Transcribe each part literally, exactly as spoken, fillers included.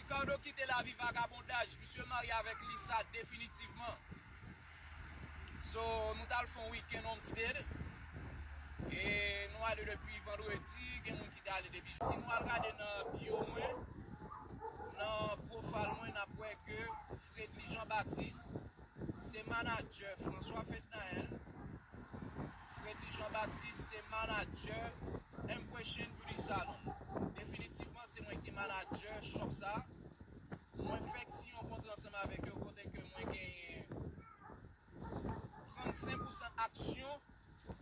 Ricardo kite lavi vagabondaj, misye marye avèk Lisa definitivman. So, nou t al fè yon weekend homestead. E nou ale depi vandredi, gen moun ki te ale depi. Si nou al gade nan bio mwen, nan profile mwen, n ap wè ke Fredly Jean Baptiste, se manadjè François Fednaelle. Fredly Jean Baptiste, se manadjè Impression Beauty Salon. Definitivman, se mwen ki manadjè shop sa. Mwen fèk siyen yon kontra ansanm avèk yo, kote ke mwen genyen trannsenk pousan aksyon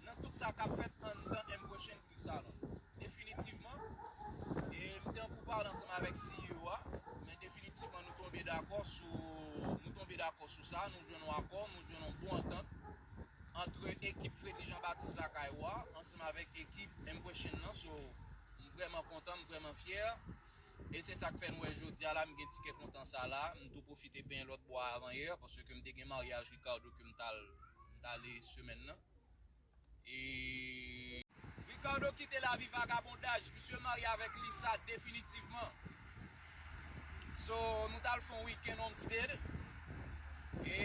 nan tout sa k ap fèt anndan Impression Beauty Salon. Definitivman, e m te an poupale ansanm avèk C E O a, men definitivman nou tonbe dakò sou, nou tonbe dakò sou sa, nou jwenn yon akò, nou jwenn yon bon antant ant ekip Fredly Jean Baptiste Lakay Wa ansanm avèk ekip Impression nan. So, m vrèman kontan, m vrèman fyè. E se sa k fè n wè jodi a la, m gen tikè kontan sa la. M tou pwofite penyen lòt bwa avan yè, paske m te gen maryaj Ricardo ke m t al, m t ale semèn nan. E Ricardo kite lavi vagabondaj, misye marye avèk Lisa definitivman. So, nou t al fè yon weekend homestead. E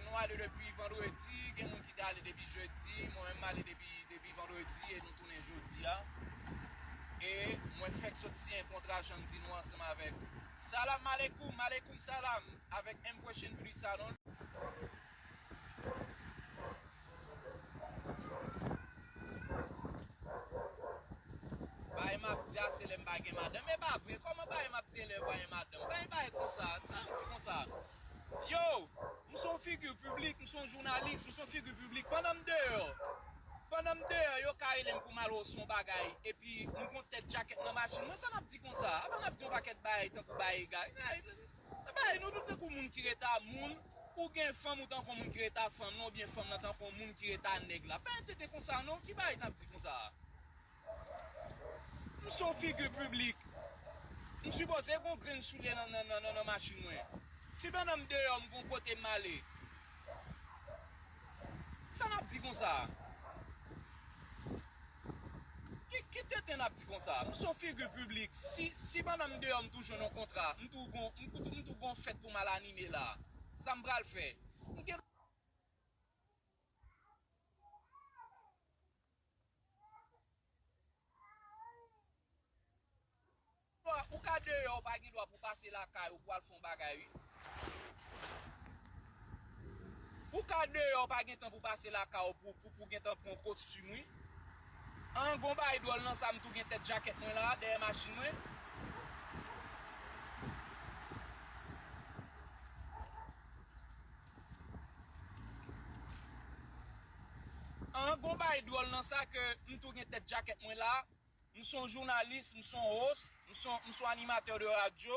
nou ale depi vandredi, gen moun ki te ale depi jedi, mwen menm m ale depi, depi vandredi e nou tounen jodi a. E mwen fèk sot siyen kontra jan m di nou ansanm avèk Salam Aleikum, Aleikum Salam, avèk Impression Beauty Salon. Bagay m ap di a se lè m pa gen madanm. E pa vre, kòman bagay m ap di e lè m pa gen madanm? Bagay, bagay konsa, sa m di konsa. Yo, m se yon figi piblik, m se yon jounalis, m se yon figi piblik. Pandan m deyò, pandan m deyò, yo ka rele m pou m al wè yon bagay, epi m gon tèt djakèt nan machin mwen, sa n ap di konsa? Apa n ap di yon pakèt bagay tankou bagay egare? Bay, bay, nou tout tankou moun ki ret a moun, ou gen fanm ou tankou moun ki ret a fanm nan, oubyen fanm nan tankou moun ki ret a nèg la. Pa entete konsa non, ki bagay n ap di konsa? M se yon figi piblik. M sipoze gon grenn soulye nan, nan, nan, nan, nan machin mwen. Si pandan m deyò, m gon kote m ale. Sa n ap di konsa? Ki, ki tenten n ap di konsa? M se yon figi piblik. Si, si pandan m deyò, m tou jwenn yon kontra, m tou gon, m tou, m tou gon fèt pou m al anime la. Sa m pral fè? M gen Ou ka deyò, ou pa gen dwa pou pase lakay ou pou al fè yon bagay, wi. Ou ka deyò, ou pa gen tan pou pase lakay ou pou, pou, pou gen tan pran yon kostim, wi. An, gon bagay dwòl nan sa, m tou gen tèt djakèt mwen la, dèyè machin mwen. An, gon bagay dwòl nan sa ke m tou gen tèt djakèt mwen la. M se yon jounalis, m se yon host, m se yon, m se yon animatè de radyo.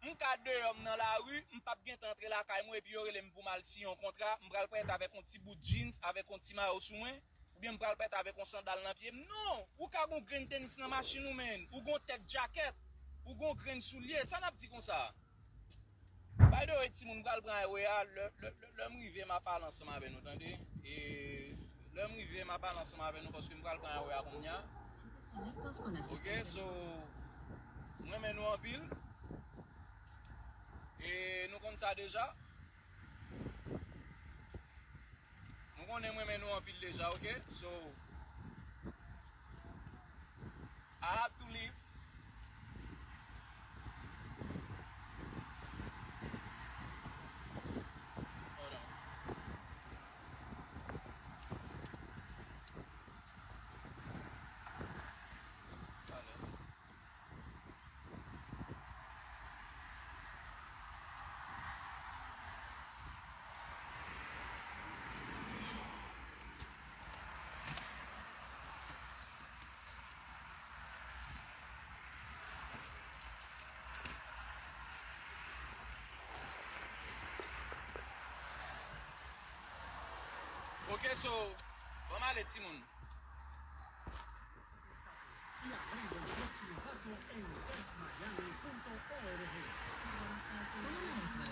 M ka deyò, m nan lari, m p ap gentan antre lakay mwen epi yo rele m pou m al siyen yon kontra, m pral parèt avèk yon ti bout jeans, avèk yon ti mayo sou mwen, oubyen m pral parèt avèk yon sandal nan pye m. Non! Ou ka gon grenn tenis nan machin ou, men ou gon tèt djakèt, ou gon grenn soulye, sa n ap di konsa? By the way, timoun, m pral pran highway a. Lè, lè, lè, lè m rive, m a pale ansanm avè nou, tande? E lè m rive, m a pale ansanm avè nou, paske m pral pran highway a kounye a. Ok, so, m renmen nou anpil. E nou konn sa deja. Nou konnen m renmen nou anpil deja, ok? So, I have to leave. Hold on. Talè. Ok, so, ban m ale, timoun. Y abriendo próximo paso en west miami punto org. Una maestra